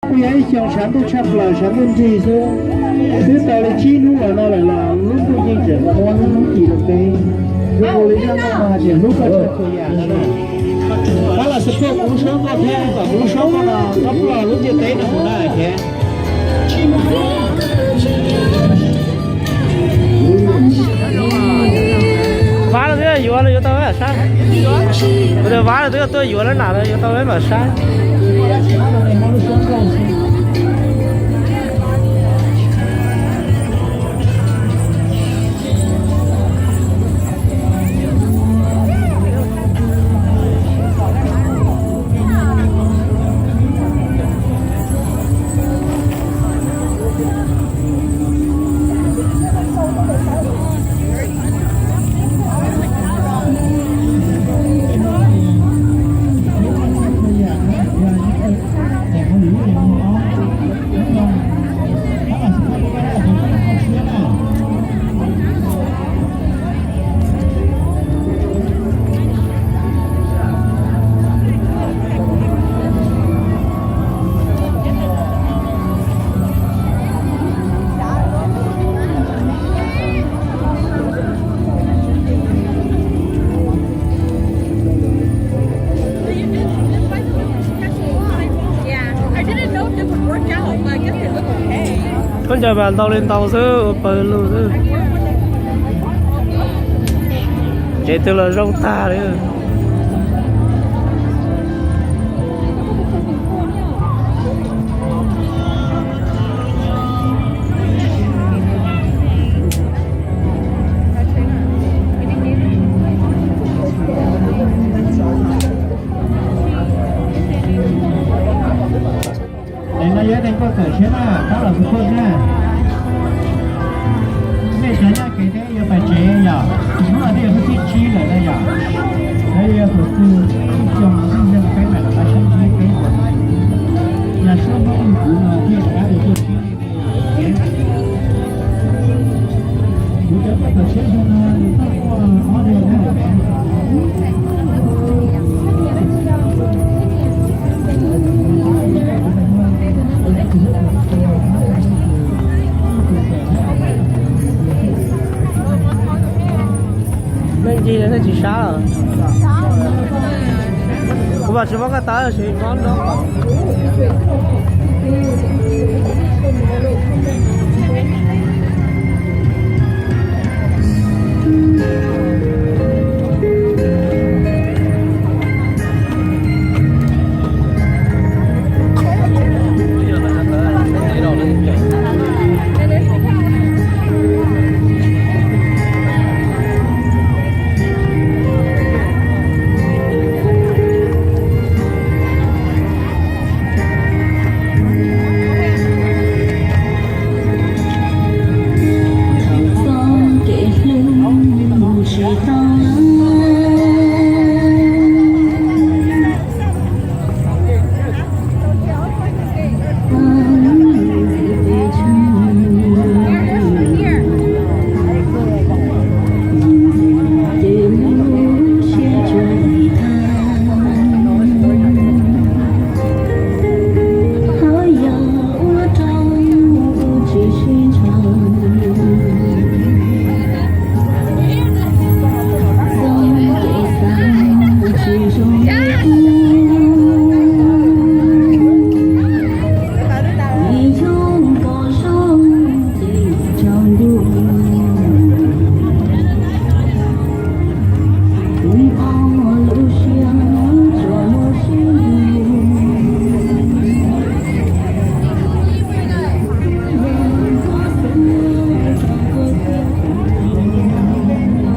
Kuj yog ib xyoo tshav ntuj tshaj plaws, tshav ntuj nrig xwb. Twb tau li tsib hnub los no lawm los lub ntuj yeej tseem muab lub cim rau peb. Zoo ua li zaj no hais tias hlub koj tshaj txhua yam no na. Tab los xav pom kuv lub suab nkauj thiab kom kuv lub suab nkauj no txhob ploj lub ntiaj teb no mus na thiab. Vab no twb yuav los yuav tau peb mam saib. Kuv tias vab no twb tuaj yuav lawm na, yuav tau peb mam saib. Khaub ncaws mas ntau li ntau xwb, ua pawg lug xwb. Tsev twg los zoo tag li. Es no yog tej nkauj txawm siab na, tab los kuv tuaj na. Nej cov nyob kev teb yuav pais tsev yom, hnub no twb yog hnub thib tsib lawm na yom. Lawv yog tus twg ib xyoo no twb yog peb mam rov qab sib ntsib peb, yog suab Hmoob li kuv no thiaj rov qab tuaj sib. Leej twg nej tsis sab los? Kuv mas tsis muab koj tau, tsis muab nrog.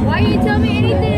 Why you tell me anything?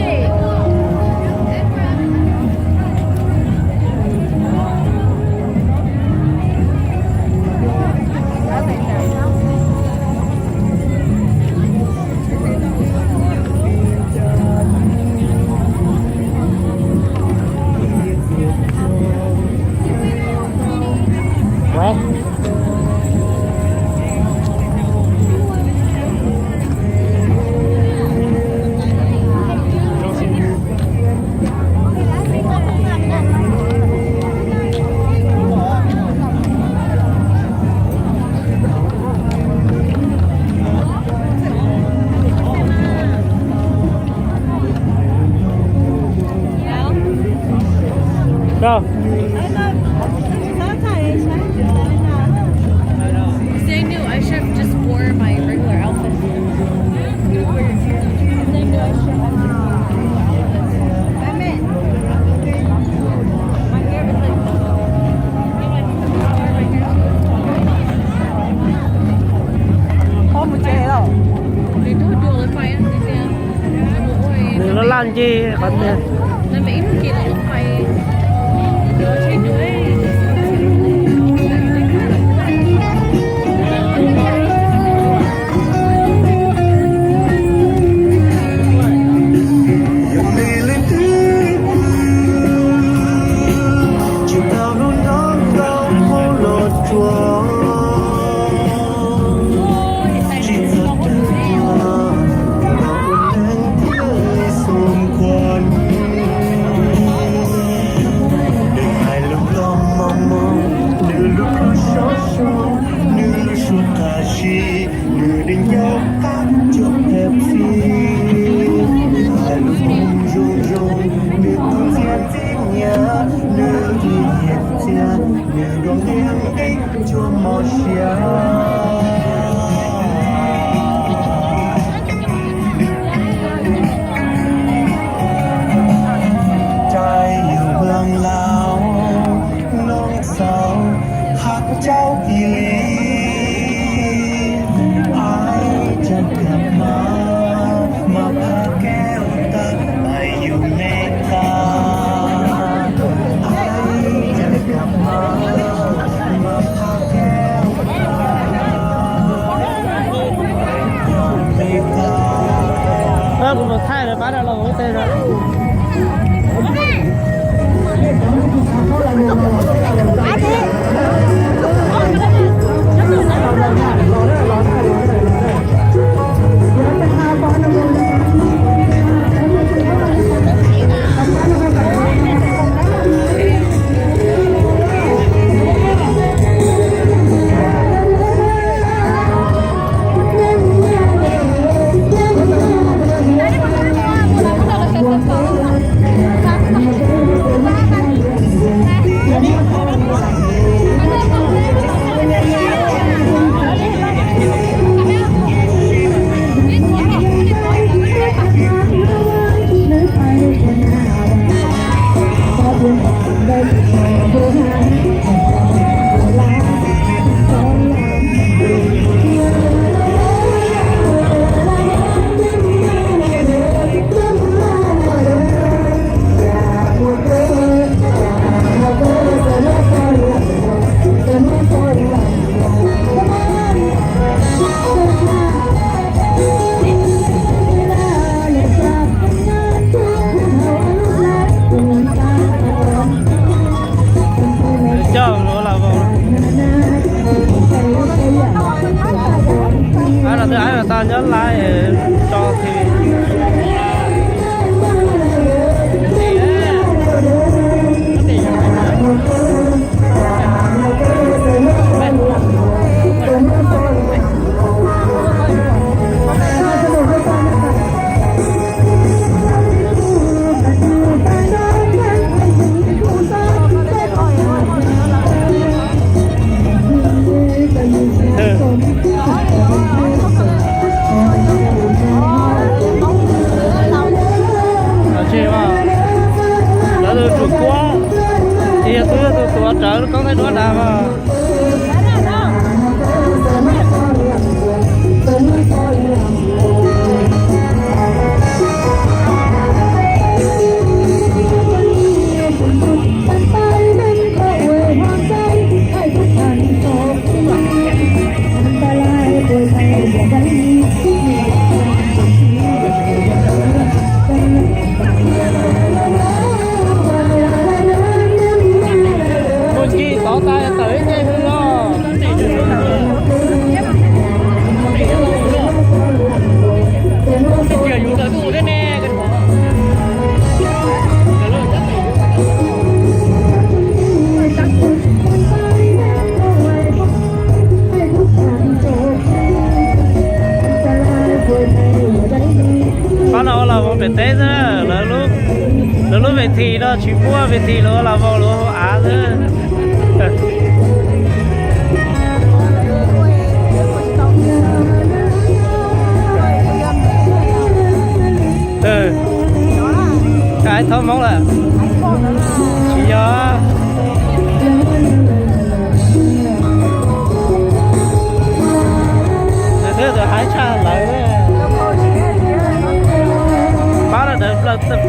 Nce qhov tiag. Nws hais lus loj mos mos, nws lub kua sov sov, nws lub suab qab zib, nws deev ncauj qab cuag Pepsi. Hais lus zoo zoo, nws tus ntxhiab ntxhiab hnyav, nws lub ntsej muag txias, nws dua ntiag nqeeb cuag mos sia. Caij yus nplooj laus, noog xaus, hab caub tis li. Ai, cas kab mas, mas phaj kev ua tag, mas yus me qab. Ai, cas kab mas, mas phaj kev ua tag. Kuv mus thaij lawv pab rau los ua teb na. Coj los vau. Ab, no twb ab tau nyob laiv tso thi. Lawv tus tsum kuab, ces yog tus yog tus tuav rawv lub koob thaij duab nrad mas. Mus ncig tod tas tawm ib ce hws os. Pab no ua los vau pem teb xwb, lawv lub, lawv lub ves this no tsis muaj ves this, lawv ua los vau lawv hauv av xwb. Hais thob Hmoob lawm. Tsis yog. Lawv twb tus hais tshaj lawv. Pab no daws plaws tawm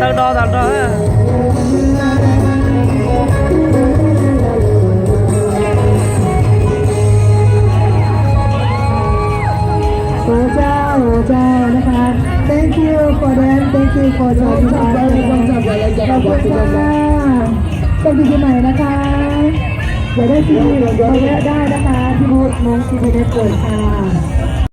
Sư cô trò đi vào. Và quên ra. Công ty Duy Maiนะคะ อยากได้ซีดี มาแวะได้นะคะ ที่บูธน้องซีดีเน็ตเวิร์คค่ะ